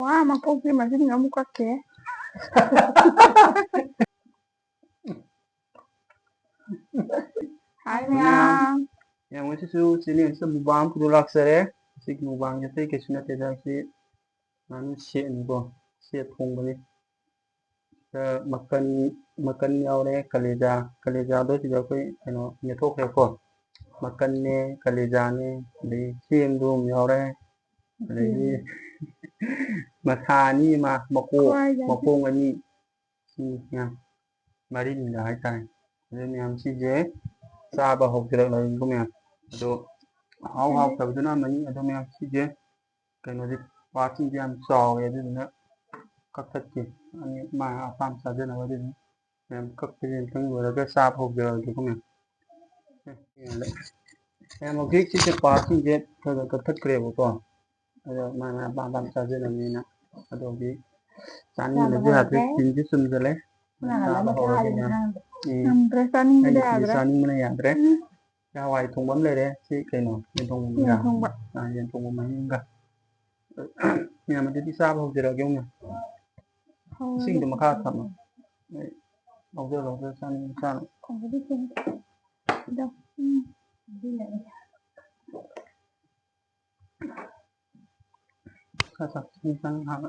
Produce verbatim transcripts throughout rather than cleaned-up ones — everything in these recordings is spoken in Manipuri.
ꯋꯥ ꯃꯀꯣꯛꯁꯦ ꯃꯁꯤꯡ ꯑꯃꯨꯛ ꯀꯛꯀꯦ꯫ ꯍꯥꯏ ꯃꯌꯥꯝ꯫ ꯃꯌꯥꯝ, ꯉꯁꯤꯁꯨ ꯆꯦꯅꯦꯜꯁꯤꯗ ꯃꯨꯛꯕꯥꯡ ꯑꯃ ꯄꯨꯊꯣꯛ ꯂꯥꯛꯆꯔꯦ꯫ ꯁꯤꯒꯤ ꯃꯨꯛꯕꯥꯡꯁꯦ ꯑꯇꯩ ꯀꯩꯁꯨ ꯅꯠꯇꯦꯗ, ꯁꯤ ꯉꯥꯅꯨ ꯁꯦꯠꯅꯤꯀꯣ, ꯁꯦꯠ ꯊꯣꯡꯕꯅꯤ꯫ ꯁꯤꯗ ꯃꯀꯟ, ꯃꯀꯟ ꯌꯥꯎꯔꯦ, ꯀꯂꯦꯖꯥ, ꯀꯂꯦꯖꯥꯗꯣ ꯁꯤꯗ ꯑꯩꯈꯣꯏ ꯀꯩꯅꯣ ꯃꯦꯠꯊꯣꯛꯈ꯭ꯔꯦꯀꯣ꯫ ꯃꯀꯟꯅꯦ, ꯀꯂꯦꯖꯥꯅꯦ, ꯑꯗꯩ ꯆꯦꯡꯗꯣ ꯑꯃ ꯌꯥꯎꯔꯦ, ꯑꯗꯒꯤ ꯃꯁꯥ ꯑꯅꯤ ꯑꯃ, ꯃꯀꯣꯛ, ꯍꯋꯥꯏꯖꯥꯔꯁꯦ꯫ ꯃꯈꯣꯡ ꯑꯅꯤ, ꯁꯤ ꯃꯌꯥꯝ ꯃꯔꯤꯅꯤꯗ ꯍꯥꯏꯇꯥꯔꯦ꯫ ꯑꯗꯨ ꯃꯌꯥꯝ ꯁꯤꯁꯦ ꯆꯥꯕ ꯍꯧꯖꯔꯛꯂꯒꯦꯀꯣ ꯃꯌꯥꯝ꯫ ꯑꯗꯣ ꯍꯥꯎ ꯍꯥꯎꯇꯕꯗꯨꯅ ꯑꯃꯅꯤ꯫ ꯑꯗꯣ ꯃꯌꯥꯝ ꯁꯤꯁꯦ ꯀꯩꯅꯣꯗꯤ, ꯄꯥꯔꯠꯁꯤꯡꯁꯦ ꯌꯥꯝ ꯆꯥꯎꯋꯦ, ꯑꯗꯨꯗꯨꯅ ꯀꯛꯊꯠꯀꯦ꯫ ꯑꯅꯤ ꯃꯥ ꯑꯄꯥꯝꯕ ꯆꯥꯖꯅꯕ꯫ ꯑꯗꯨꯗꯨꯅ ꯃꯌꯥꯝ ꯀꯛꯄꯁꯦ ꯑꯃꯨꯛꯇꯪ ꯂꯣꯏꯔꯒ ꯆꯥꯕ ꯍꯧꯖꯔꯛꯑꯒꯦꯀꯣ ꯃꯌꯥꯝ꯫ ꯑꯦ, ꯌꯥꯔꯦ꯫ ꯃꯌꯥꯝ ꯍꯧꯖꯤꯛ ꯁꯤꯁꯦ ꯄꯥꯔꯠꯁꯤꯡꯁꯦ ꯈꯔ ꯈꯔ ꯀꯛꯊꯠꯈ꯭ꯔꯦꯕꯀꯣ꯫ ꯑꯗꯣ ꯃꯥ ꯃꯥ ꯑꯄꯥꯝ ꯑꯄꯥꯝꯕ ꯆꯥꯖꯅꯕꯅꯤꯅ꯫ ꯑꯗꯣ ꯍꯧꯖꯤꯛ ꯆꯥꯅꯤꯡꯕꯅꯁꯨ ꯆꯥꯕ ꯌꯥꯗ꯭ꯔꯦ, ꯍꯧꯔꯒꯦ꯫ ꯇꯤꯟꯁꯨ ꯆꯨꯝꯁꯤꯜꯂꯦ꯫ ꯀꯅꯥ ꯆꯥꯕ ꯀꯅꯥꯅꯣ ꯍꯧꯔꯒꯦ ꯆꯥꯔꯤꯅꯣ ꯃꯌꯥꯝ꯫ ꯈꯪꯗꯦ꯫ ꯎꯝ꯫ ꯉꯝꯗ꯭ꯔꯦ, ꯆꯥꯅꯤꯡꯕꯗ ꯑꯩꯗꯤ ꯁꯤꯁꯦ ꯌꯥꯗ꯭ꯔꯦ꯫ ꯆꯥꯅꯤꯡꯕꯅ ꯌꯥꯗ꯭ꯔꯦ꯫ ꯎꯝ꯫ ꯍꯋꯥꯏ ꯊꯣꯡꯕ ꯑꯃ ꯂꯩꯔꯦ꯫ ꯁꯤ ꯀꯩꯅꯣ? ꯌꯦꯟ ꯊꯣꯡꯕ꯫ ꯌꯦꯟ ꯊꯣꯡꯕ꯫ ꯑꯥ, ꯌꯦꯟ ꯊꯣꯡꯕ ꯃꯍꯤꯒ꯫ ꯃꯌꯥꯝ, ꯑꯗꯨꯗꯤ ꯆꯥꯕ ꯍꯧꯖꯔꯛꯑꯒꯦ ꯑꯃꯨꯛ꯫ ꯍꯧꯔꯒꯦ꯫ ꯏꯁꯤꯡꯗꯣ ꯃꯈꯥ ꯊꯝꯃꯣ꯫ ꯑꯩ ꯂꯧꯖ ꯂꯧꯖ ꯆꯥꯅꯤꯡ ꯆꯥꯅ꯫ ꯈꯣꯡꯕꯗꯤ ꯊꯦꯡꯉꯦ꯫ ꯑꯗꯣ, ꯎꯝ, ꯑꯗꯨꯅꯅꯦ꯫ ꯈꯔ ꯆꯥꯛ ꯆꯥꯅꯤꯡ ꯆꯥꯅꯤꯡ ꯍꯥꯏꯕ꯫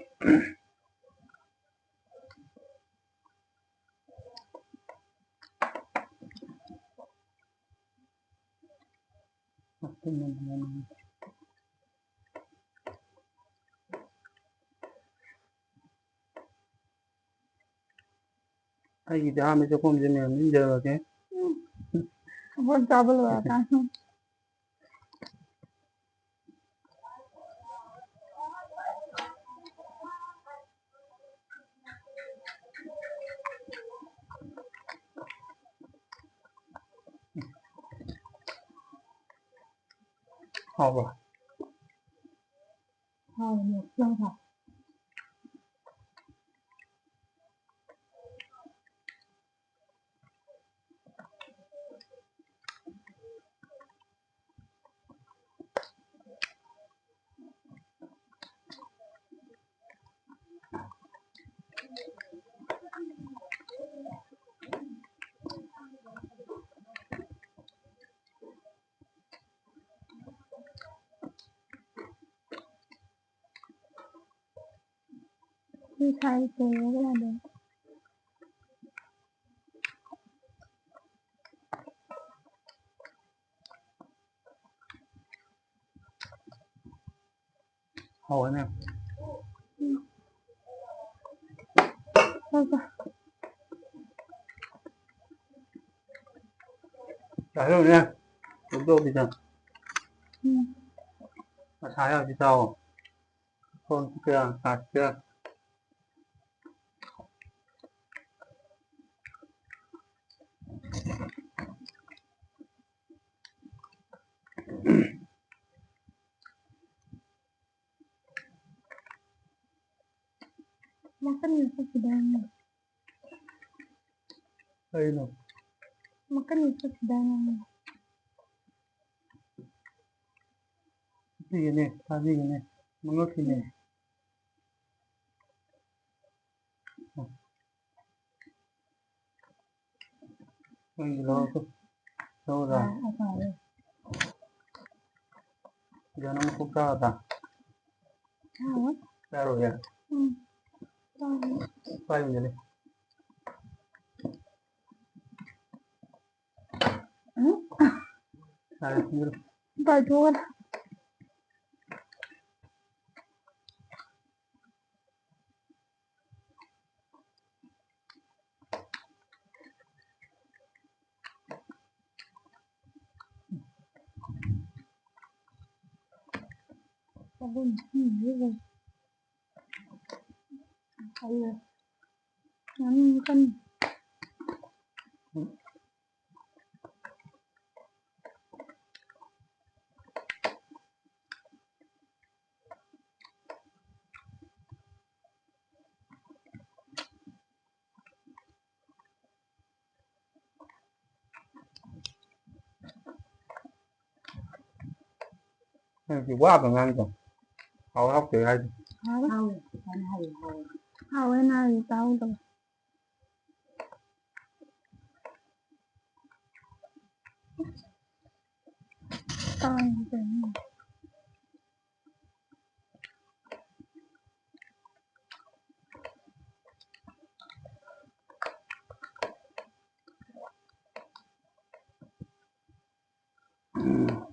ꯑꯩꯒꯤꯗꯤ ꯑꯍꯥꯟꯕ ꯆꯥꯛꯈꯨꯝꯁꯦ ꯃꯌꯥꯝ ꯏꯟꯖꯔꯒꯦ꯫ ꯎꯝ꯫ ꯁꯒꯣꯜ ꯆꯥꯕ ꯂꯣꯏꯔꯀꯥꯟꯗ꯫ ꯍꯥꯎꯕ꯭ꯔꯣ? ꯍꯥꯎꯕꯅꯦ, ꯌꯥꯝ ꯍꯥꯎ꯫ ꯁꯤ ꯁꯥꯏ ꯇꯧꯔꯒ ꯑꯗꯨꯝ ꯍꯥꯎꯋꯦꯅꯦ꯫ ꯎꯝ꯫ ꯍꯣꯏꯗ꯫ ꯆꯥꯔꯨꯅꯦ꯫ ꯐꯣꯡꯗꯣꯛꯈꯤꯗ꯫ ꯎꯝ꯫ ꯃꯁꯥ ꯌꯥꯎꯗꯤ ꯆꯥꯎꯋꯣ꯫ ꯈꯣꯡ ꯀꯌꯥ ꯀꯥꯠꯀꯦꯔꯥ? ꯃꯈꯟ ꯃꯈꯟ ꯁꯤꯗ ꯀꯩꯅꯣ? ꯃꯈꯟ ꯃꯈꯟ ꯁꯤꯗ ꯄꯤꯒꯅꯦ, ꯊꯥꯕꯤꯒꯅꯦ, ꯃꯉꯛꯀꯤꯅꯦ꯫ ꯅꯪꯒꯤ ꯂꯧꯔꯁꯨ ꯂꯧꯔ꯫ ꯑꯥ, ꯑꯥ, ꯑꯥ꯫ ꯌꯥꯅ ꯃꯀꯨꯞ ꯆꯥꯔꯗ? ꯆꯥꯔꯣꯏ꯫ ꯆꯥꯔꯣꯏꯌꯦ? ꯎꯝ꯫ ꯆꯥꯔꯣꯏ꯫ ꯄꯥꯏꯌꯨꯅꯦ꯫ ꯎꯝ꯫ ꯆꯥꯔꯦ, ꯊꯤꯟꯖꯤꯜꯂꯨ꯫ ꯄꯥꯏꯊꯣꯛꯑꯣ꯫ ꯑꯗꯨꯝ ꯊꯤꯔꯦ꯫ ꯑꯩꯅ ꯉꯥꯅꯨ ꯃꯈꯜ ꯅꯪꯁꯤ ꯋꯥꯒ ꯉꯥꯡꯗꯣ꯫ ꯍꯥꯎ ꯍꯥꯎꯇꯦ ꯍꯥꯏꯗꯣ꯫ ꯍꯥꯎꯋꯦ꯫ ꯍꯥꯎꯋꯦ꯫ ꯍꯥꯎꯋꯦ ꯍꯥꯏꯌꯦ, ꯍꯥꯎꯋꯦ꯫ ꯍꯥꯎꯋꯦ ꯅꯥꯔꯤ ꯇꯥꯍꯧꯗꯕ꯫ ꯇꯥꯡꯉꯤ ꯀꯩꯅꯣ꯫ ꯎꯝ꯫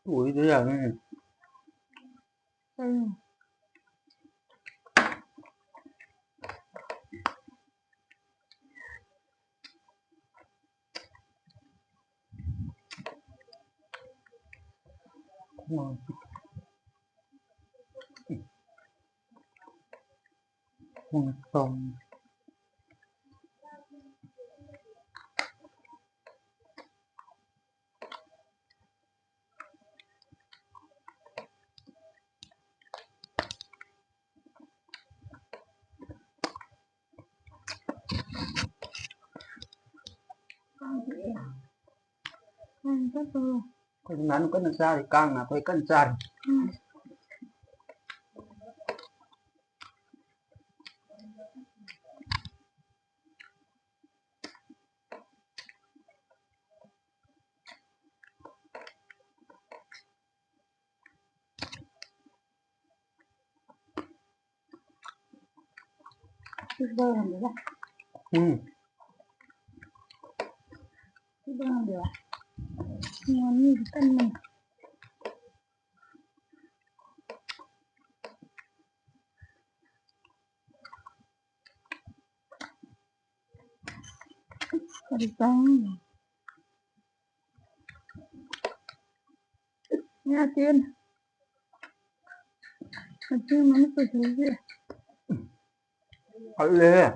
ꯇꯣꯏꯗ ꯌꯥꯅꯤ꯫ ꯎꯝ꯫ ꯎꯝ꯫ ꯎꯝ꯫ ꯑꯩꯈꯣꯏ ꯉꯥꯅꯨ ꯀꯟꯅ ꯆꯥꯔꯤ, ꯀꯥꯡꯅ ꯑꯩꯈꯣꯏ ꯀꯟꯅ ꯆꯥꯔꯤ꯫ ꯎꯝ꯫ ꯎꯝ꯫ ꯉꯥꯅꯨꯗꯤ ꯀꯟꯕꯅꯤ꯫ ꯀꯔꯤ ꯆꯥꯅꯤꯡꯉꯤ? ꯉꯥ ꯇꯦꯟ꯫ ꯃꯇꯨꯝ ꯑꯃ ꯄꯨꯊꯣꯛꯑꯒꯦ꯫ ꯍꯜꯂꯦꯍꯦ꯫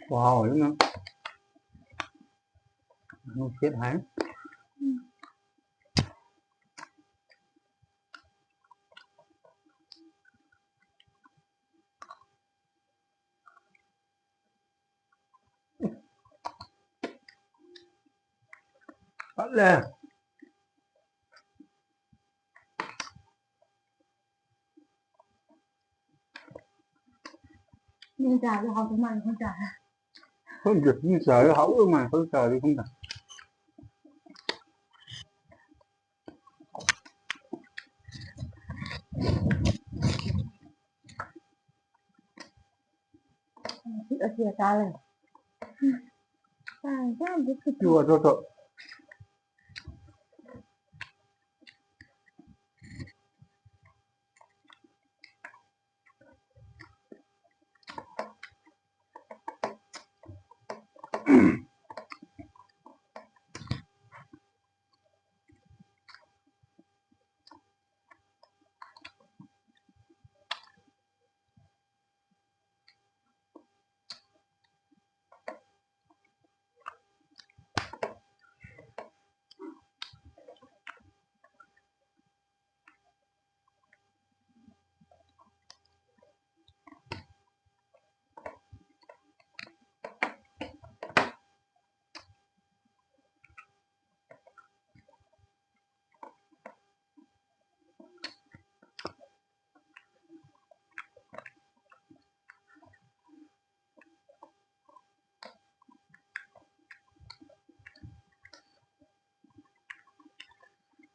ꯈꯨꯍꯥꯎ ꯑꯃ꯫ ꯅꯨꯡꯁꯤꯠ ꯍꯥꯏ꯫ ꯎꯝ꯫ ꯇꯠꯂꯦ꯫ ꯅꯣꯏ ꯆꯥꯕꯗꯣ ꯍꯥꯎꯗꯧ ꯃꯥꯜꯂꯦ, ꯑꯩꯈꯣꯏ ꯆꯥꯔꯦ꯫ ꯈꯪꯗꯦ, ꯃꯤ ꯆꯥꯔꯦ ꯍꯥꯎꯗꯧ ꯃꯥꯜꯂꯦ, ꯑꯩꯈꯣꯏ ꯆꯥꯔꯗꯤ ꯈꯪꯗꯦ꯫ ꯉꯁꯤ ꯑꯁꯤ ꯑꯆꯥ ꯂꯩ꯫ ꯆꯥꯔꯦ, ꯆꯥꯔꯦ, ꯆꯥꯔꯦ꯫ ꯇꯨ ꯑꯇꯣꯞꯄ꯫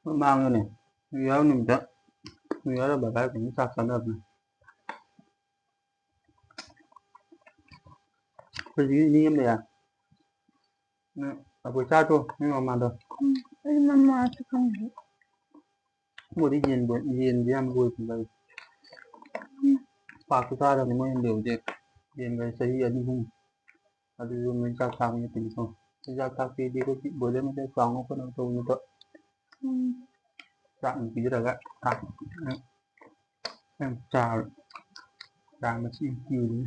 ꯃꯃꯥꯡꯗꯅꯦ, ꯅ꯭ꯌꯨ ꯌꯥꯔ ꯅꯨꯃꯤꯠꯇ, ꯅ꯭ꯌꯨ ꯌꯥꯔ ꯕꯖꯥꯔ ꯀꯩꯅꯣ ꯆꯥꯛ ꯆꯥꯅꯕꯅꯦ꯫ ꯑꯩꯈꯣꯏ ꯁꯤꯒꯤ ꯏꯅꯦ ꯑꯃ ꯂꯩꯌꯦ꯫ ꯅꯪ ꯑꯩꯈꯣꯏ ꯆꯥꯛꯇꯣ, ꯅꯣꯏ ꯃꯃꯥꯗꯣ꯫ ꯎꯝ, ꯑꯩ ꯃꯃꯥꯁꯨ ꯈꯪꯗꯦ꯫ ꯃꯣꯏꯗꯤ ꯌꯦꯟꯕ-, ꯌꯦꯟꯗꯤ ꯌꯥꯝ ꯂꯣꯏꯕꯅꯦ꯫ ꯎꯝ꯫ ꯄꯥꯛꯁꯨ ꯆꯥꯗꯕꯅꯤ ꯃꯣꯏ ꯌꯦꯟꯗꯦ ꯍꯧꯖꯤꯛ꯫ ꯌꯦꯟꯒꯁꯦ ꯆꯍꯤ ꯑꯅꯤ ꯑꯍꯨꯝ꯫ ꯑꯗꯨꯁꯨ ꯃꯣꯏ ꯆꯥꯛ ꯆꯥꯕ ꯅꯠꯇꯦꯅꯦꯀꯣ꯫ ꯆꯤꯟꯖꯥꯛ ꯊꯥꯛꯄꯤꯗꯤ ꯑꯩꯈꯣꯏ ꯕꯣꯏꯂꯔ ꯃꯆꯥ ꯆꯥꯎꯅ ꯈꯣꯠꯅꯕ ꯇꯧꯕ ꯅꯠꯇ꯭ꯔꯣ꯫ ꯎꯝ꯫ ꯆꯥꯛ ꯑꯃ ꯄꯤꯖꯔꯒ ꯊꯥꯛ-, ꯌꯥꯝ ꯆꯥꯎꯔꯦ꯫ ꯆꯥ ꯃꯆꯦꯠ ꯑꯃ ꯄꯤꯕꯅꯤ꯫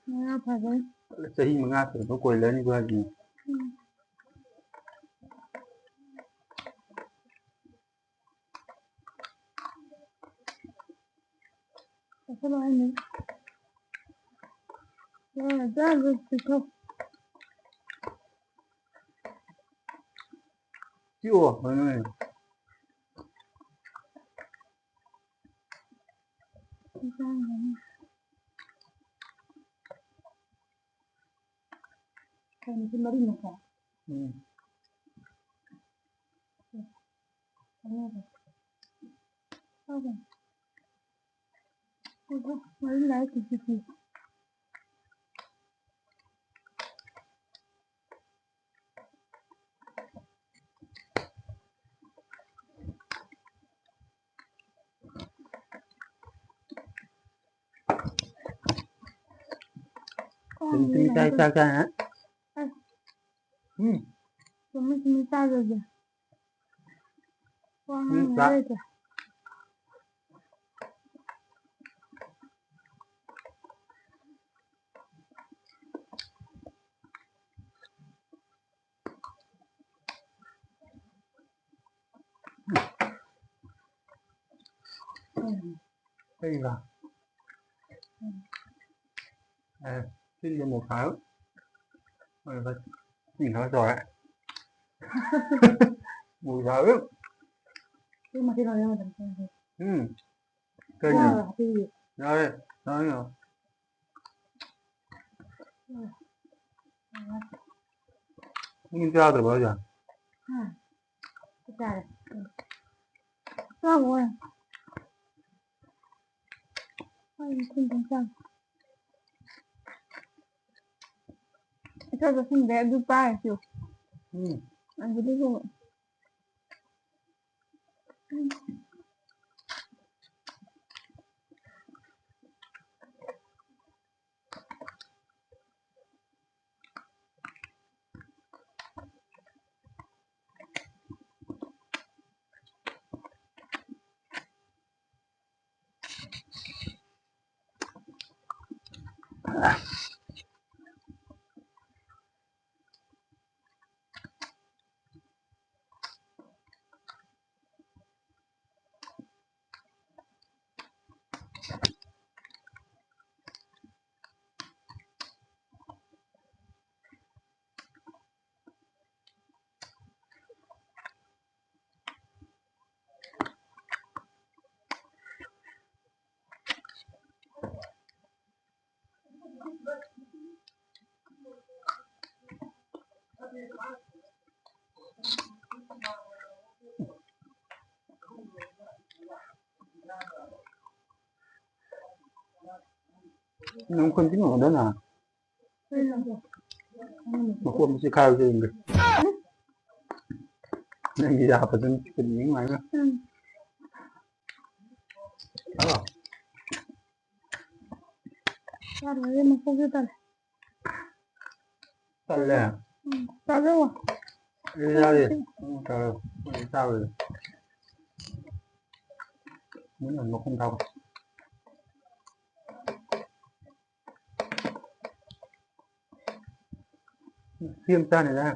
ꯃꯉꯥ ꯐꯥꯕꯩ꯫ ꯆꯍꯤ ꯃꯉꯥ ꯁꯨꯔꯕ ꯀꯣꯏꯂꯔꯅꯤꯀꯣ ꯍꯥꯏꯁꯤꯅꯦ꯫ ꯎꯝ꯫ ꯆꯥꯁꯜꯂꯣ ꯍꯥꯏꯅꯤ꯫ ꯆꯥꯔ ꯆꯥꯔꯒ ꯄꯤꯊꯛ꯫ ꯆꯤꯛꯑꯣ ꯀꯩꯅꯣꯅꯦ꯫ ꯀꯩꯅꯣꯁꯤ ꯃꯔꯤ ꯃꯈꯥ꯫ ꯎꯝ꯫ ꯃꯔꯤ ꯂꯥꯏ ꯀꯤꯁꯤ ꯀꯤ꯫ ꯆꯨꯝꯃꯤ ꯆꯨꯝꯃꯤ ꯆꯥꯏ ꯆꯥꯛ ꯆꯥꯏ ꯍꯥ? ꯎꯝ꯫ ꯆꯨꯝꯃꯤ ꯆꯨꯝꯃꯤ ꯆꯥꯈ꯭ꯔꯒꯦ꯫ ꯋꯥ ꯎꯝ, ꯉꯥꯡꯅꯤꯡꯉꯥꯏ ꯆꯥ- ꯂꯩꯇ꯭ꯔꯦ꯫ ꯎꯝ꯫ ꯑꯩꯒ꯫ ꯎꯝ꯫ ꯑꯦ, ꯁꯤꯗꯤ ꯑꯃꯨꯛ ꯈꯥꯏꯌꯨ꯫ ꯑꯗꯨꯒ ꯁꯤ ꯈꯔ ꯇꯧꯔꯦ꯫ ꯑꯃꯨꯛ ꯈꯥꯏꯌꯨ꯫ ꯁꯤ ꯃꯊꯤ ꯂꯧꯔꯦ ꯃꯇꯝ ꯆꯪꯉꯦ꯫ ꯎꯝ꯫ ꯀꯩꯅꯣ? ꯌꯥꯔꯦ, ꯍꯥꯞꯄꯤꯌꯦ꯫ ꯌꯥꯔꯦ, ꯌꯥꯔꯦ, ꯌꯥꯔꯦ꯫ ꯎꯝ꯫ ꯅꯪ ꯆꯥꯗ꯭ꯔꯕꯣ ꯍꯥꯏꯁꯦ? ꯎꯝ꯫ ꯆꯥꯔꯦ꯫ ꯎꯝ꯫ ꯆꯥꯕ ꯑꯣꯏꯔꯦ꯫ ꯑꯩ ꯃꯈꯨꯝꯗꯪ ꯆꯥꯒꯦ꯫ ꯑꯆꯧꯕꯁꯤꯡꯁꯦ ꯑꯗꯨ ꯄꯥꯏꯔꯁꯨ꯫ ꯎꯝ꯫ ꯑꯗꯨꯗꯤ ꯍꯦꯟꯅ꯫ ꯎꯝ꯫ ꯅꯪ ꯈꯨꯟ ꯊꯤꯡꯉꯝꯒꯗꯅ꯫ ꯃꯈꯣꯟ ꯃꯁꯤ ꯈꯥꯏꯕꯁꯦ ꯌꯦꯡꯒꯦ꯫ ꯅꯪꯒꯤ ꯌꯥ ꯐꯖꯅ ꯆꯤꯛꯀꯅꯤ ꯅꯨꯡꯉꯥꯏꯅ꯫ ꯎꯝ꯫ ꯍꯜꯂꯣ꯫ ꯆꯥꯔꯣꯏꯌꯦ, ꯃꯀꯣꯛꯁꯦ ꯇꯜꯂꯦ꯫ ꯇꯜꯂꯦ? ꯎꯝ, ꯆꯥꯖꯧꯋꯣ꯫ ꯑꯩ ꯆꯥꯔꯤ꯫ ꯎꯝ, ꯆꯥꯔꯣ꯫ ꯑꯩ ꯆꯥꯔꯣꯏ꯫ ꯎꯝ, ꯃꯈꯣꯡ ꯊꯥꯕ꯫ ꯁꯤ ꯑꯃ ꯆꯥꯅꯤꯗ꯫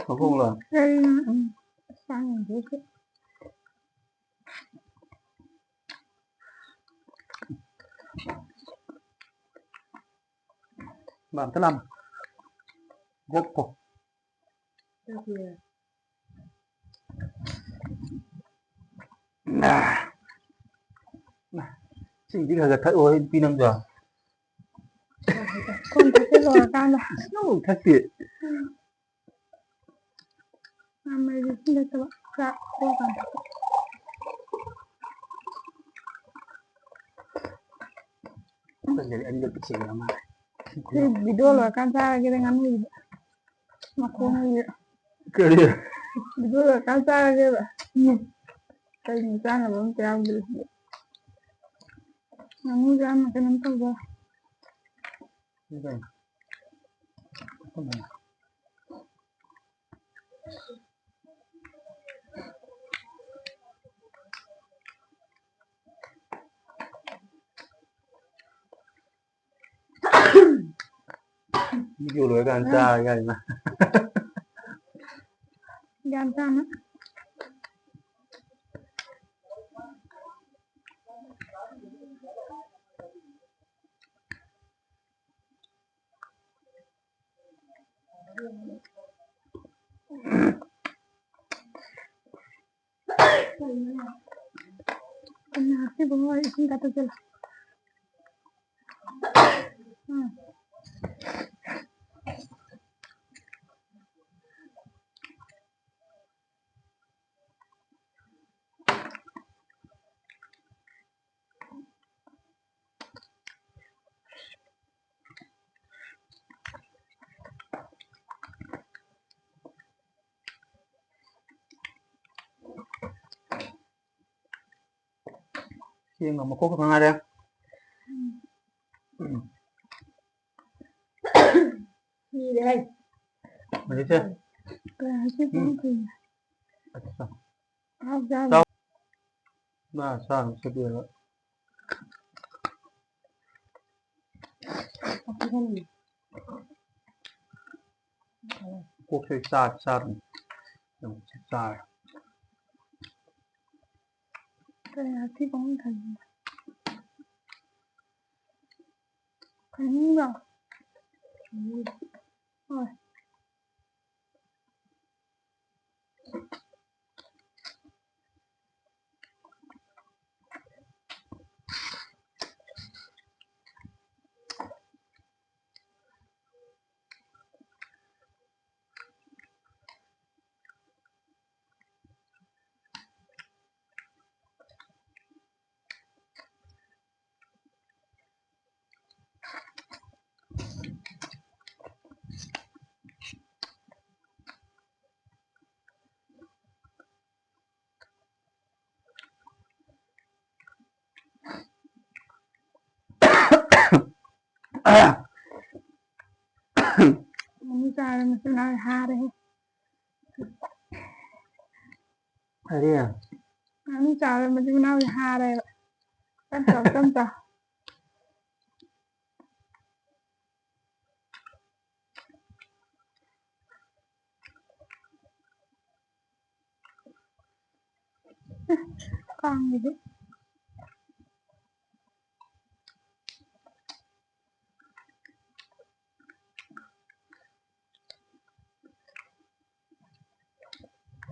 ꯃꯈꯣꯡꯂꯣ? ꯎꯝ, ꯎꯝ꯫ ꯂꯥꯝ, ꯑꯝꯇ ꯂꯥꯝ꯫ ꯒꯣꯞ ꯀꯣ꯫ ꯏꯁꯤꯡꯗꯤ ꯈꯔ ꯈꯔ ꯊꯛꯑꯣ, ꯅꯨꯄꯤ ꯅꯪꯁꯨ꯫ ꯈꯣꯡ ꯊꯛꯆꯤꯜꯂꯨꯔꯀꯥꯟꯗ꯫ ꯅꯪ ꯊꯛꯇꯦ꯫ ꯃꯥꯝꯃꯩꯗꯤ ꯏꯁꯤꯡ ꯊꯛꯇꯕ꯫ ꯆꯥꯛ ꯇꯣꯛꯑꯀꯥꯟꯗ꯫ ꯁꯤ video ꯂꯣꯏꯔꯀꯥꯟ ꯆꯥꯔꯒꯦꯗ, ꯉꯥꯅꯨꯒꯤꯗꯤ꯫ ꯃꯈꯣꯡꯒꯤ꯫ ꯀꯔꯤ? Video ꯂꯣꯏꯔꯀꯥꯟ ꯆꯥꯔꯒꯦꯕ꯫ ꯀꯩꯅꯣ ꯆꯥꯅꯕ ꯑꯝꯇ ꯌꯥꯎꯗ꯭ꯔꯦ꯫ ꯉꯥꯅꯨꯁꯦ ꯌꯥꯝꯅ ꯀꯩꯅꯣꯝ ꯇꯧꯕ꯫ Video ꯂꯣꯏꯔꯀꯥꯟꯗ ꯆꯥꯔꯒꯦ ꯍꯥꯏꯅ꯫ ꯒ꯭ꯌꯥꯟ ꯇꯥꯅ꯫ ꯀꯩꯅꯣ ꯉꯁꯤꯕꯨ ꯃꯣꯏ ꯏꯁꯤꯡ ꯈꯛꯇ ꯆꯦꯜꯂꯦ꯫ ꯎꯝ꯫ ꯆꯦꯡꯒ ꯃꯈꯣꯛ ꯈꯛꯇ ꯉꯥꯏꯔꯦ꯫ ꯎꯝ꯫ ꯁꯤꯔꯦ ꯍꯩ꯫ ꯍꯧꯖꯤꯛꯁꯦ꯫ ꯀꯌꯥ ꯁꯤ ꯎꯝ꯫ ꯄꯨꯡ ꯀꯨꯏꯅ꯫ ꯑꯠꯆꯥ꯫ ꯍꯥꯎꯖꯥꯠꯅꯤ꯫ ꯆꯥꯎ꯫ ꯉꯥ ꯆꯥꯅꯕ ꯁꯦꯝꯕꯤꯔꯒ꯫ ꯀꯣꯛꯁꯦ ꯆꯥ-, ꯆꯥꯔꯅꯤ꯫ ꯌꯥꯝ ꯆꯥꯔꯦ꯫ ꯀꯌꯥ ꯁꯤ ꯄꯨꯡ ꯊꯝꯃꯤꯅꯣ? ꯀꯩꯅꯣꯗ? ꯍꯣꯏ꯫ ꯉꯥꯅꯨ ꯆꯥꯔꯦ, ꯃꯆꯤꯟ ꯃꯅꯥꯎ ꯍꯥꯔꯦꯍꯦ꯫ ꯀꯔꯤ? ꯉꯥꯅꯨ ꯆꯥꯔꯦ, ꯃꯆꯤꯟ ꯃꯅꯥꯎ ꯍꯥꯔꯦꯕ꯫ ꯇꯞ ꯆꯥꯎ, ꯇꯞ ꯆꯥꯎ꯫ ꯀꯥꯡꯒꯤꯗꯤ꯫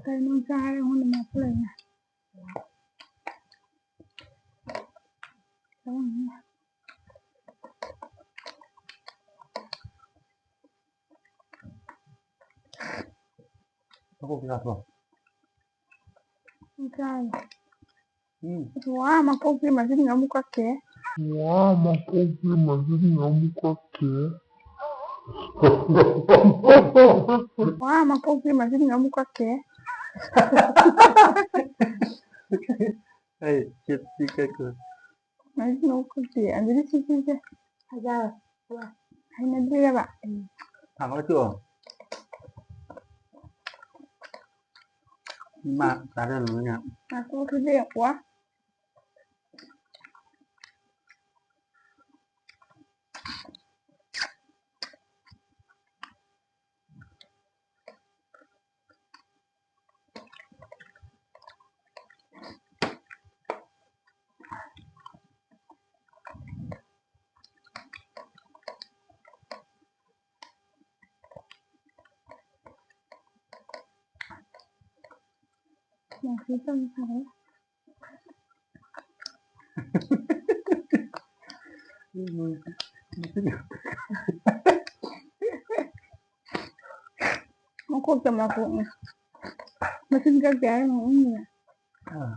ꯀꯩꯅꯣ ꯆꯥꯔꯦ ꯑꯩꯉꯣꯟꯗ ꯃꯥꯄꯨ ꯂꯩꯅꯦ꯫ ꯃꯀꯣꯛꯇꯤ ꯆꯥꯗ꯭ꯔꯣ? ꯆꯥꯏ꯫ ꯎꯝ꯫ ꯋꯥ, ꯃꯀꯣꯛꯇꯤ ꯃꯆꯤꯟ ꯑꯃꯨꯛ ꯀꯛꯀꯦ꯫ ꯋꯥ, ꯃꯀꯣꯛꯇꯤ ꯃꯆꯤꯟ ꯑꯃꯨꯛ ꯀꯛꯀꯦ꯫ ꯋꯥ, ꯃꯀꯣꯛꯇꯤ ꯃꯆꯤꯟ ꯑꯃꯨꯛ ꯀꯛꯀꯦ꯫ ꯑꯩ ꯆꯤꯞꯁꯇꯤ ꯀꯛꯈ꯭ꯔꯦ꯫ ꯃꯆꯤꯟ ꯑꯃꯨꯛ ꯀꯛꯇꯦ꯫ ꯑꯗꯨꯗꯤ ꯁꯤ, ꯁꯤ, ꯁꯤ꯫ ꯐꯖꯔꯦ꯫ ꯍꯩꯅꯗ꯭ꯔꯤꯔꯕ? ꯊꯥꯡꯒꯠꯂꯛꯈꯤꯌꯣ꯫ ꯏꯃꯥ ꯆꯥꯖꯅꯨꯅꯦ꯫ ꯉꯥꯏꯈꯣ, ꯁꯤꯗꯤ ꯌꯦꯡꯉꯣ꯫ ꯌꯥꯝ ꯀꯩꯅꯣ ꯇꯧꯏ ꯁꯥꯏ꯫ ꯃꯀꯣꯛꯇ ꯃꯀꯣꯛꯅꯦ꯫ ꯃꯆꯤꯟ ꯀꯛꯇꯦ ꯍꯥꯏꯔ ꯅꯣꯛꯅꯤꯡꯉꯤꯅꯦ꯫ ꯑꯥ꯫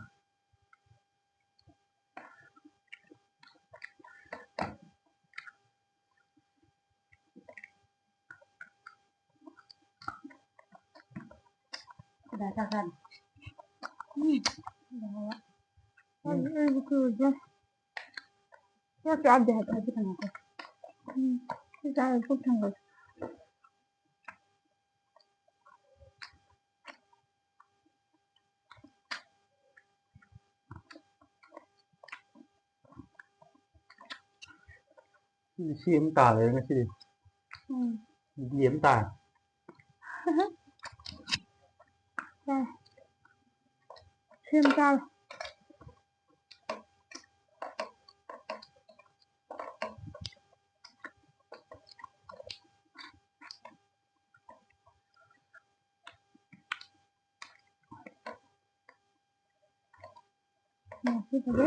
ꯎꯝ꯫ ꯎꯝ꯫ ꯆꯥꯛ ꯆꯥꯗꯦ ꯍꯥꯏꯕ ꯍꯧꯖꯤꯛ ꯀꯩꯅꯣ꯫ ꯎꯝ, ꯁꯤ ꯆꯥꯔ ꯄꯨꯛ ꯊꯟꯒꯠꯂꯦ꯫ ꯁꯤ ꯑꯃ ꯇꯥꯔꯦ ꯉꯁꯤꯗꯤ꯫ ꯎꯝ꯫ ꯕꯤ ꯑꯃ ꯇꯥꯔꯦ꯫ ꯇꯥꯔꯦ꯫ ꯁꯤ ꯑꯃ ꯇꯥꯔꯦ꯫ ꯉꯁꯤꯗꯤ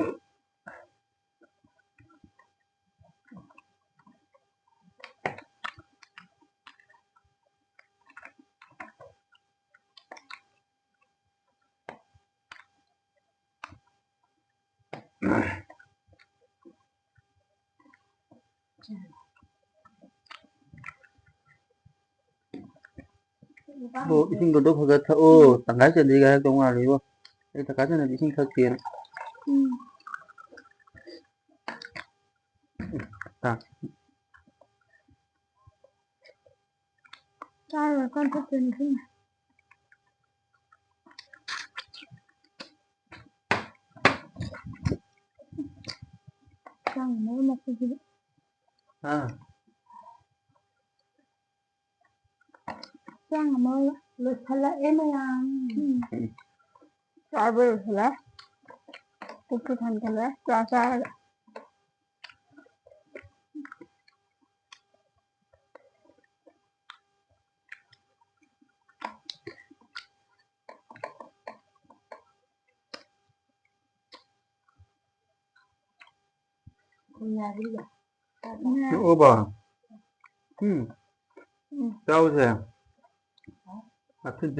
ꯑꯗꯣ ꯏꯁꯤꯡꯗꯣ ꯈꯔ ꯈꯔ ꯊꯛꯑꯣ꯫ ꯎꯝ꯫ ꯇꯪꯈꯥꯏ ꯆꯟꯗ꯭ꯔꯤ ꯍꯥꯏꯔꯛꯇꯧ ꯃꯥꯜꯂꯦ ꯏꯕꯣ꯫ ꯑꯩ ꯇꯪꯈꯥꯏ ꯆꯟꯗ꯭ꯔꯗꯤ ꯏꯁꯤꯡ ꯊꯛꯇꯦꯅ꯫ ꯎꯝ꯫ ꯇꯥ꯫ ꯆꯥꯔꯨꯔꯀꯥꯟ ꯊꯛꯇꯣꯏꯅꯤ ꯏꯁꯤꯡ꯫ ꯆꯥꯡ ꯑꯃ ꯃꯈꯣꯏꯒꯤ꯫ ꯍꯥ? ꯆꯥꯡ ꯑꯃ ꯂꯣꯏꯁꯤꯜꯂꯛꯑꯦ ꯃꯌꯥꯝ꯫ ꯎꯝ꯫ ꯆꯥꯕ ꯂꯣꯏꯁꯤꯜꯂꯦ꯫ ꯄꯨꯛꯁꯨ ꯊꯟꯒꯠꯂꯦ ꯆꯥ ꯆꯥꯔꯒ꯫ ꯑꯣꯕ꯫ ꯎꯝ꯫ ꯎꯝ꯫ ꯆꯥꯎꯁꯦ꯫ ꯑꯊꯨ-,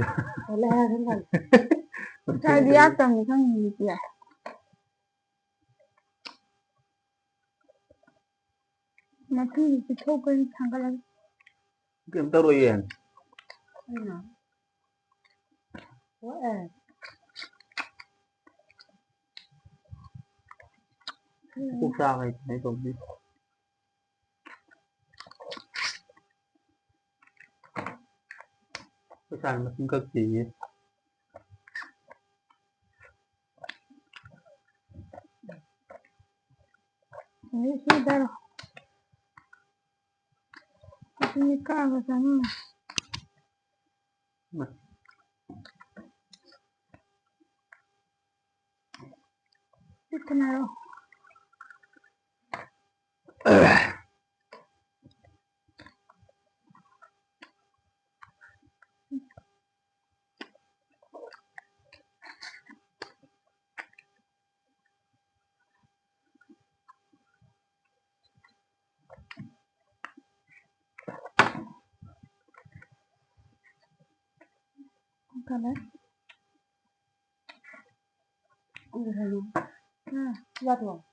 ꯀꯥꯏꯗ ꯌꯥꯛꯇꯕꯅꯤ ꯈꯪꯉꯤꯗꯨꯗꯤ꯫ ꯃꯊꯪꯗꯤ ꯄꯤꯊꯣꯛꯄ ꯑꯣꯏꯅ ꯊꯥꯡꯒꯠꯂꯒꯦ꯫ ꯀꯩꯝ ꯇꯧꯔꯣꯏꯌꯦ꯫ ꯀꯩꯅꯣ? ꯊꯣꯛꯑꯦ꯫ ꯀꯣꯛ ꯆꯥꯕ ꯍꯩꯇꯦ ꯇꯧꯕꯤ꯫ ꯆꯥꯡ ꯃꯁꯤꯡ ꯀꯛꯇꯦꯌꯦ꯫ ꯁꯤꯗꯔꯣ꯫ ꯑꯗꯨꯗꯤ ꯀꯛꯑꯒ ꯆꯥꯅꯤꯡꯉꯦ꯫ ꯁꯤ ꯀꯅꯥꯔꯣ? Color. ꯎꯝ, ꯌꯥꯗ꯭ꯔꯣ?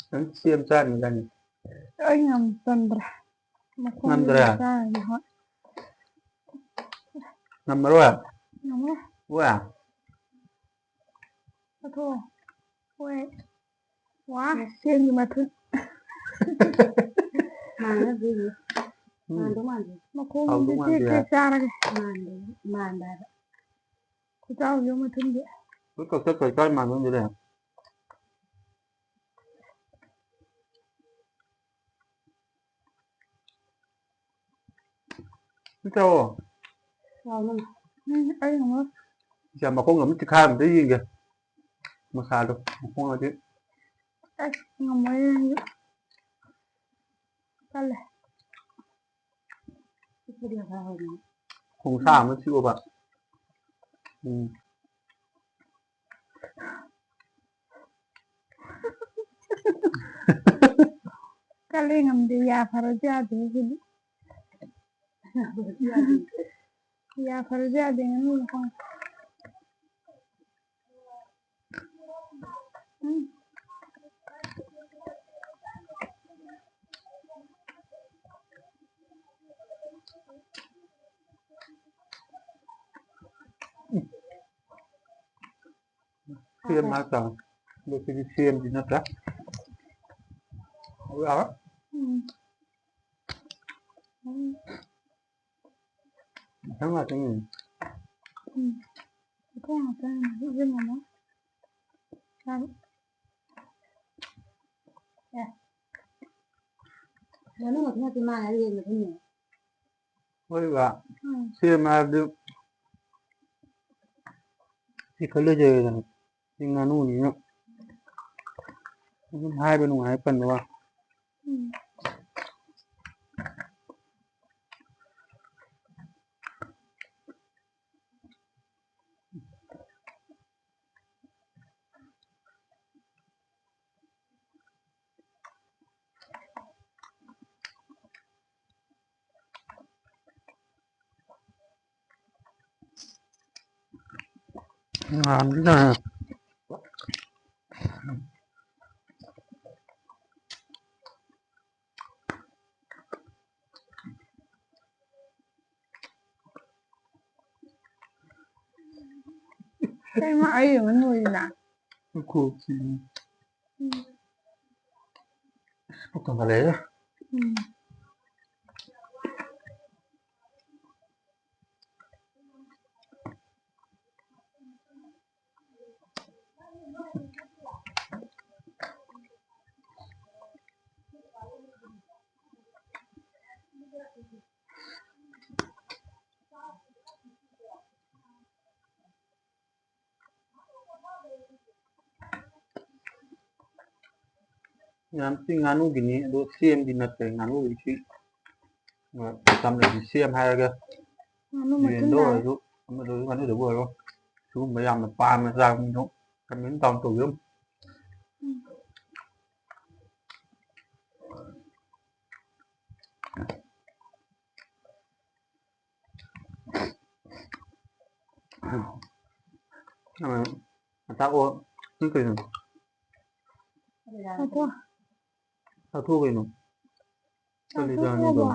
ꯅꯪ ꯁꯦꯝ ꯆꯥꯅꯤ ꯏꯕꯥꯅꯤ꯫ ꯑꯩ ꯉꯝꯗ꯭ꯔꯦ꯫ ꯃꯈꯣꯡꯗꯨ ꯉꯝꯗ꯭ꯔꯦ? ꯆꯥꯔꯅꯤ, ꯍꯣꯏ꯫ ꯉꯝꯃꯔꯣꯏ? ꯉꯝꯃꯔꯣꯏ꯫ ꯋꯥ꯫ ꯆꯠꯊꯣꯛꯑꯣ꯫ ꯍꯣꯏ꯫ ꯋꯥ, ꯁꯦꯝꯒꯤ ꯃꯊꯨꯟ꯫ ꯃꯥꯟꯅꯗꯦ꯫ ꯎꯝ꯫ ꯃꯥꯟꯗꯧ ꯃꯥꯟꯗꯦ꯫ ꯃꯈꯣꯡꯗꯨ ꯍꯥꯎꯗꯧ ꯇꯦꯛ ꯃꯥꯟꯗꯦ ꯇꯦꯛ ꯍꯥꯏ꯫ ꯆꯥꯔꯒꯦ꯫ ꯃꯥꯟꯗꯦ, ꯃꯥꯟꯗꯦ ꯍꯥꯏꯕ꯫ ꯈꯨꯆꯥꯎꯁꯦ ꯃꯊꯨꯟꯗꯤ꯫ ꯂꯣꯏ ꯀꯛꯊꯠꯈ꯭ꯔꯦ, ꯀꯥꯏ ꯃꯥꯟꯗꯣꯏꯅꯣ ꯑꯗꯨꯗꯤ? ꯁꯤ ꯆꯥꯎꯑꯣ꯫ ꯆꯥꯎꯅ꯫ ꯎꯝ, ꯑꯩ ꯉꯝꯃꯔꯣꯏ꯫ ꯁꯤ ꯃꯈꯣꯡ ꯑꯃ ꯆꯤꯛꯈꯥꯏ ꯑꯝꯇ ꯌꯦꯡꯒꯦ꯫ ꯃꯁꯥꯗꯣ, ꯃꯈꯣꯡ ꯑꯗꯤ꯫ ꯑꯁ, ꯉꯝꯃꯔꯣꯏ ꯅꯪꯁꯨ꯫ ꯀꯜꯂꯦ꯫ ꯈꯣꯡꯁꯥ ꯑꯃ ꯆꯤꯛꯑꯣꯕ꯫ ꯎꯝ꯫ ꯀꯜꯂꯦ, ꯉꯝꯗꯦ, ꯌꯥ ꯐꯔꯁꯨ ꯌꯥꯗꯦ ꯁꯤꯗꯤ꯫ ꯌꯥ ꯐꯔꯁꯨ ꯌꯥꯗꯦ, ꯉꯥꯅꯨ ꯃꯈꯣꯡ꯫ ꯎꯝ꯫ ꯁꯦꯝ ꯍꯥꯏꯇꯥꯔꯦ꯫ ꯑꯗꯣ ꯁꯤꯗꯤ ꯁꯦꯝꯗꯤ ꯅꯠꯇ꯭ꯔꯦ꯫ ꯑꯗꯨ ꯌꯥꯔꯦ꯫ ꯎꯝ꯫ ꯃꯊꯪ ꯉꯥꯛꯇꯅꯤ꯫ ꯎꯝ꯫ ꯃꯊꯪ ꯉꯥꯛꯇꯅꯤ꯫ ꯏꯕꯦꯝꯃꯅ ꯌꯥꯝ ꯑꯦ꯫ ꯉꯥꯅꯨ ꯃꯇꯨꯝ ꯅꯠꯇꯦ ꯃꯥ ꯍꯥꯏꯔꯤꯁꯦ ꯃꯇꯨꯝꯅꯦ꯫ ꯍꯣꯏꯕ꯫ ꯎꯝ꯫ ꯁꯦꯝꯃꯦ ꯍꯥꯏꯕꯗꯤ ꯁꯤ ꯈꯜꯂꯨꯗꯦꯗꯅ꯫ ꯁꯤ ꯉꯥꯅꯨꯅꯤꯅ ꯑꯗꯨꯝ ꯍꯥꯏꯕ ꯅꯨꯡꯉꯥꯏ ꯄꯟꯕ ꯋꯥ꯫ ꯎꯝ꯫ ꯉꯥꯟꯕꯅ꯫ ꯀꯩꯅꯣ ꯑꯩ ꯑꯃ ꯅꯣꯏꯅ? ꯃꯈꯣꯛꯁꯤ꯫ ꯎꯝ꯫ ꯄꯨꯛ ꯊꯟꯒꯠꯂꯛꯑꯦꯗ꯫ ꯎꯝ꯫ ꯌꯥꯝ ꯊꯤ ꯉꯥꯅꯨꯒꯤꯅꯤ, ꯑꯗꯣ ꯁꯦꯝꯗꯤ ꯅꯠꯇ꯭ꯔꯦ ꯉꯥꯅꯨꯒꯤꯁꯤ꯫ ꯑ, ꯆꯝꯅꯒꯤ ꯁꯦꯝ ꯍꯥꯏꯔꯒ ꯉꯥꯅꯨ ꯌꯦꯟꯗ ꯃꯇꯨꯝ ꯇꯥꯔꯦ꯫ ꯑꯣꯏꯔꯁꯨ, ꯑꯃꯗ ꯑꯣꯏꯔꯁꯨ, ꯉꯥꯅꯨꯗꯕꯨ ꯑꯣꯏꯔꯣ, ꯁꯤꯒꯨꯝꯕ ꯌꯥꯝꯅ ꯄꯥꯝꯅ ꯆꯥꯕ ꯃꯤꯗꯣ comment ꯇꯧꯔ ꯇꯧꯕꯤꯔꯝꯃꯨ꯫ ꯎꯝ꯫ ꯑ, ꯑꯇꯥꯛꯑꯣ꯫ ꯅꯪ ꯀꯩꯅꯣ? ꯑꯗꯣ꯫ ꯆꯥꯊꯣꯛꯑꯣ ꯀꯩꯅꯣ? ꯆꯠꯂꯤ ꯆꯥꯊꯣꯛꯑꯣ꯫ ꯆꯥꯅꯤꯗꯣ꯫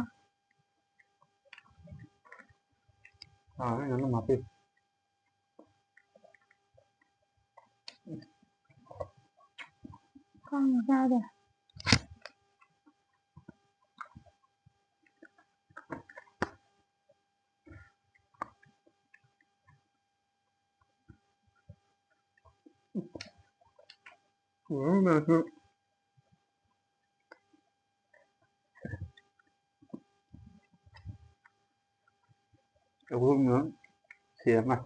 ꯑꯥ, ꯑꯩꯅ ꯑꯗꯨꯝ ꯍꯥꯞꯄꯤ꯫ ꯀꯥꯡ ꯆꯥꯗꯦ꯫ ꯎꯝ, ꯃꯌꯥꯝꯁꯨ ꯑꯩꯈꯣꯏꯅ ꯁꯦꯝꯃ꯫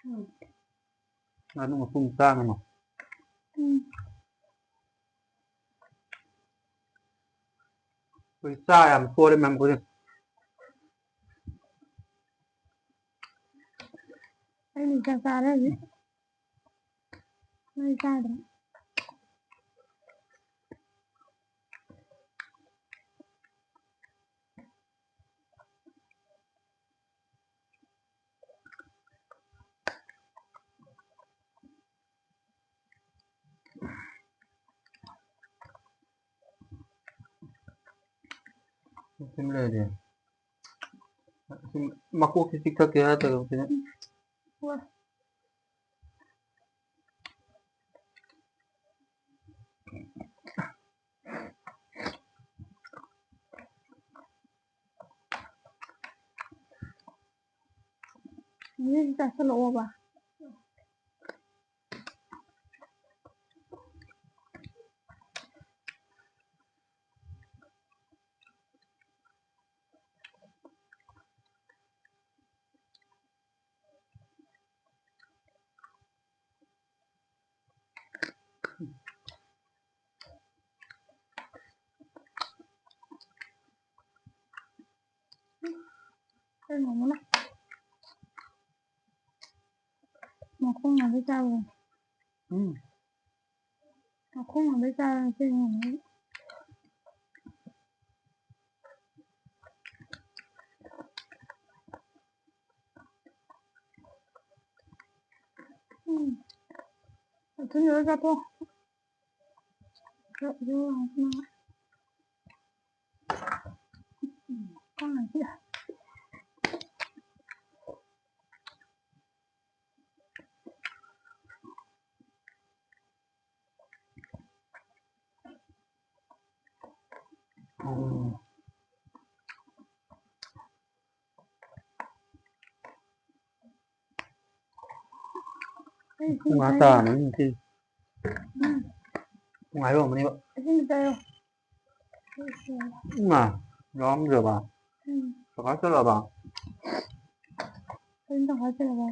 ꯎꯝ꯫ ꯉꯥꯅꯨ ꯃꯄꯨꯝ ꯆꯥꯝꯃ꯫ ꯎꯝ꯫ ꯑꯩꯈꯣꯏ ꯆꯥ ꯌꯥꯝ ꯄꯣꯔꯦ ꯃꯌꯥꯝ ꯑꯩꯈꯣꯏꯗꯤ꯫ ꯑꯩꯅ ꯆꯥꯛ ꯆꯥꯔꯅꯤ꯫ ꯅꯣꯏ ꯆꯥꯗ꯭ꯔꯣ? ꯁꯤꯝ ꯂꯩꯔꯦ꯫ ꯁꯤꯝ ꯃꯀꯣꯛꯁꯤ ꯆꯤꯛꯊꯠꯀꯦ ꯍꯥꯏꯔ ꯇꯧꯔꯤꯕꯁꯤꯅ꯫ ꯋꯥ꯫ ꯃꯤꯁꯨ ꯆꯥꯁꯤꯜꯂꯛꯑꯣꯕ꯫ ꯀꯩꯅꯣꯃꯅ ꯃꯈꯣꯡ ꯉꯥꯗ ꯆꯥꯕ꯫ ꯎꯝ꯫ ꯃꯈꯣꯡ ꯉꯥꯗ ꯆꯥꯕ ꯅꯠꯇꯦ, ꯉꯥꯃꯨ꯫ ꯎꯝ꯫ ꯑꯗꯨꯅ ꯆꯥꯊꯣꯛ꯫ ꯄꯨꯡ ꯑꯥ ꯇꯥꯔꯝꯃꯅꯤ ꯉꯁꯤ꯫ ꯉꯥꯏꯔꯝꯃꯅꯦꯕ꯫ ꯏꯁꯤꯡ ꯆꯥꯏꯌꯣ꯫ ꯏꯃꯥ, ꯌꯥꯎꯔꯝꯗ꯭ꯔꯕ? ꯎꯝ꯫ ꯀꯀꯥ ꯆꯠꯂꯕ? ꯀꯔꯤꯝ ꯇꯧ ꯍꯥꯏꯗ꯭ꯔꯕ?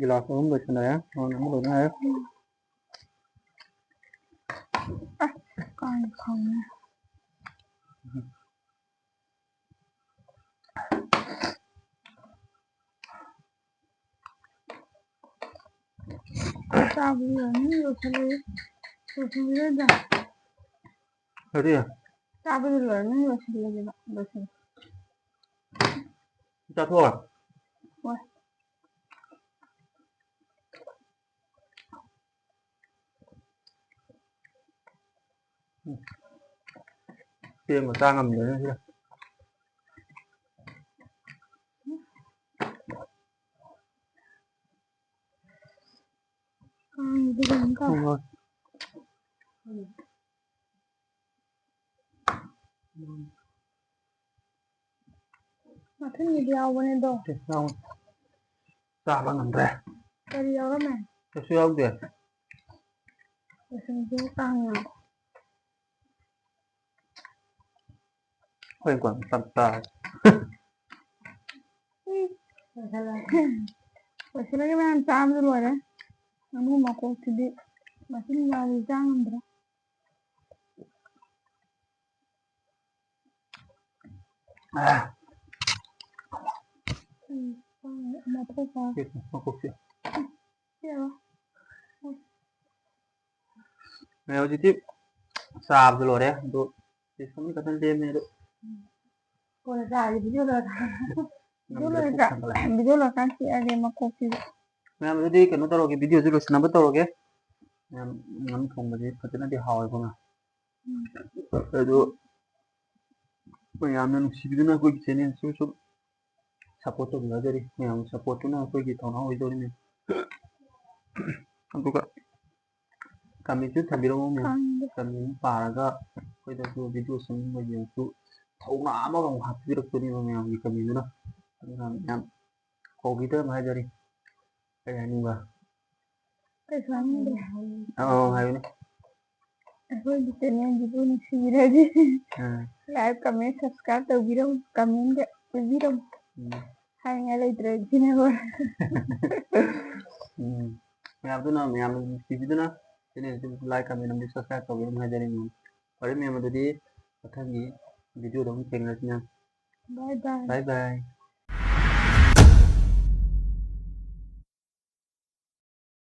ꯒꯤꯂꯥꯁ ꯑꯍꯨꯝ ꯂꯣꯏꯁꯤꯟꯅꯔꯦ꯫ ꯅꯉꯣꯟꯗ ꯑꯃ ꯂꯣꯏꯅ ꯍꯥꯏꯔꯦ꯫ ꯎꯝ꯫ ꯑꯁ, ꯀꯥꯡ ꯈꯪꯉꯦ꯫ ꯆꯥꯕꯗꯤ ꯂꯣꯏꯔꯅꯤ, ꯂꯣꯏꯁꯤꯜꯂꯦ꯫ ꯂꯣꯏꯁꯤꯜꯂꯦꯗ꯫ ꯀꯔꯤ? ꯆꯥꯕꯗꯤ ꯂꯣꯏꯔꯅꯤ, ꯂꯣꯏꯁꯤꯜꯂꯦꯕ, ꯂꯣꯏꯁꯤꯜꯂꯦ꯫ ꯆꯥꯊꯣꯛꯑꯣ꯫ ꯍꯣꯏ꯫ ꯎꯝ꯫ ꯆꯦꯡꯒ ꯆꯥ ꯉꯝꯗꯦꯅꯦ ꯁꯤꯗ꯫ ꯀꯥꯡꯁꯤꯗꯤ ꯀꯩꯅꯣꯝ ꯇꯧꯔꯦ꯫ ꯍꯣꯏ, ꯍꯣꯏ꯫ ꯃꯊꯨꯟꯒꯤꯗꯤ ꯌꯥꯎꯕꯅꯦ ꯑꯗꯣ꯫ ꯌꯥꯎ-, ꯆꯥꯕ ꯉꯝꯗ꯭ꯔꯦ꯫ ꯀꯔꯤ ꯌꯥꯎꯔꯝꯃꯦ? ꯀꯩꯁꯨ ꯌꯥꯎꯗꯦ꯫ ꯂꯣꯏꯁꯟꯁꯦ ꯀꯥꯡꯅ꯫ ꯑꯩꯈꯣꯏ ꯀꯣꯟ ꯇꯞ ꯇꯥꯔꯦ꯫ ꯎꯝ꯫ ꯂꯣꯏꯁꯜꯂꯒꯦ ꯃꯌꯥꯝ, ꯆꯥꯕꯗ ꯂꯣꯏꯔꯦ꯫ ꯉꯥꯅꯨ ꯃꯀꯣꯛꯁꯤꯗꯤ ꯃꯆꯤꯟ ꯌꯥꯎꯔꯗꯤ ꯆꯥ ꯉꯝꯗ꯭ꯔꯦ꯫ ꯑꯥ꯫ ꯎꯝ, ꯃꯊꯧ ꯇꯥꯏ꯫ ꯁꯤ ꯃꯀꯣꯛꯁꯦ꯫ ꯁꯤ ꯌꯥꯔꯣꯏ꯫ ꯑꯦ, ꯍꯧꯖꯤꯛꯇꯤ ꯆꯥꯕꯗ ꯂꯣꯏꯔꯦ꯫ ꯑꯗꯣ ꯁꯤ ꯁꯨꯝ ꯈꯛꯇꯪ ꯂꯦꯝꯃꯦ꯫ ꯑꯗꯣ ꯀꯣꯟꯅ ꯆꯥꯔꯁꯤ, video ꯂꯣꯏꯔꯀꯥꯟꯗ꯫ ꯉꯝꯗ꯭ꯔꯦ, video ꯄꯨꯛ ꯂꯣꯏꯔꯀꯥꯟ-, ꯊꯟꯒꯠꯂꯦ꯫ Video ꯂꯣꯏꯔꯀꯥꯟ ꯆꯤꯛꯑꯒꯦ ꯃꯀꯣꯛꯁꯤꯁꯨ꯫ ꯃꯌꯥꯝ, ꯑꯗꯨꯗꯤ ꯀꯩꯅꯣ ꯇꯧꯔꯒꯦ, videoꯁꯦ ꯂꯣꯏꯁꯤꯟꯅꯕ ꯇꯧꯔꯒꯦ꯫ ꯃꯌꯥꯝ, ꯉꯥꯅꯨ ꯊꯣꯡꯕꯁꯦ ꯐꯖꯅꯗꯤ ꯍꯥꯎꯋꯦꯀꯣ, ꯃꯌꯥꯝ꯫ ꯎꯝ꯫ ꯑꯗꯣ ꯃꯌꯥꯝꯅ ꯅꯨꯡꯁꯤꯕꯤꯗꯨꯅ ꯑꯩꯈꯣꯏꯒꯤ channelꯁꯤꯁꯨ ꯁꯨꯝ support ꯇꯧꯕꯤꯌꯨ ꯍꯥꯏꯖꯔꯤ꯫ ꯃꯌꯥꯝꯒꯤ supportꯇꯨꯅ ꯑꯩꯈꯣꯏꯒꯤ ꯊꯧꯅꯥ ꯑꯣꯏꯗꯧꯔꯤꯅꯤ꯫ ꯑꯗꯨꯒ commentꯁꯨ ꯊꯝꯕꯤꯔꯝꯃꯣ ꯃꯌꯥꯝ꯫ ꯈꯪꯗꯦ꯫ Comment ꯄꯥꯔꯒ ꯑꯩꯈꯣꯏꯗꯁꯨ video ꯁꯦꯝꯅꯤꯡꯕꯒꯤꯁꯨ ꯊꯧꯅꯥ ꯑꯃꯒ ꯑꯃꯨꯛ ꯍꯥꯞꯄꯤꯔꯛꯇꯣꯏꯅꯦꯕ ꯃꯌꯥꯝꯒꯤ commentꯗꯨꯅ꯫ ꯑꯗꯨꯅ ꯃꯌꯥꯝ ꯀꯧꯕꯤꯗꯕ ꯍꯥꯏꯖꯔꯤ꯫ ꯀꯔꯤ ꯍꯥꯏꯅꯤꯡꯕ? ꯀꯩꯁꯨ ꯍꯥꯏꯅꯤꯡꯗ꯭ꯔꯦ꯫ ꯑꯧ, ꯍꯥꯏꯌꯨꯅꯦ꯫ ꯑꯩꯈꯣꯏꯒꯤ ꯆꯦꯅꯦꯜꯁꯤꯕꯨ ꯅꯨꯡꯁꯤꯕꯤꯔꯗꯤ ꯑꯥ, ꯂꯥꯏꯛ, ꯀꯃꯦꯟ, ꯁꯕꯁꯀ꯭ꯔꯥꯏꯕ ꯇꯧꯕꯤꯔꯝꯃꯨ, ꯀꯃꯦꯟꯒ ꯄꯤꯕꯤꯔꯝꯃꯨ꯫ ꯎꯝ, ꯍꯥꯏꯅꯤꯡꯉꯥꯏ ꯂꯩꯇ꯭ꯔꯦ ꯁꯤꯅꯦꯕ꯫ ꯎꯝ꯫ ꯃꯌꯥꯝꯗꯨꯅ, ꯃꯌꯥꯝꯅ ꯅꯨꯡꯁꯤꯕꯤꯗꯨꯅ ꯆꯦꯅꯦꯜꯁꯤꯕꯨ ꯂꯥꯏꯛ, ꯀꯃꯦꯟ ꯑꯃꯗꯤ ꯁꯕꯁꯀ꯭ꯔꯥꯏꯕ ꯇꯧꯕꯤꯔꯝꯃꯨ ꯍꯥꯏꯖꯔꯤ ꯃꯌꯥꯝ꯫ ꯐꯔꯦ ꯃꯌꯥꯝ, ꯑꯗꯨꯗꯤ ꯃꯊꯪꯒꯤ ꯚꯤꯗꯤꯑꯣꯗ ꯑꯃꯨꯛ ꯊꯦꯡꯅꯔꯁꯤ ꯃꯌꯥꯝ꯫ ꯕꯥꯏ ꯕꯥꯏ꯫ ꯕꯥꯏ ꯕꯥꯏ꯫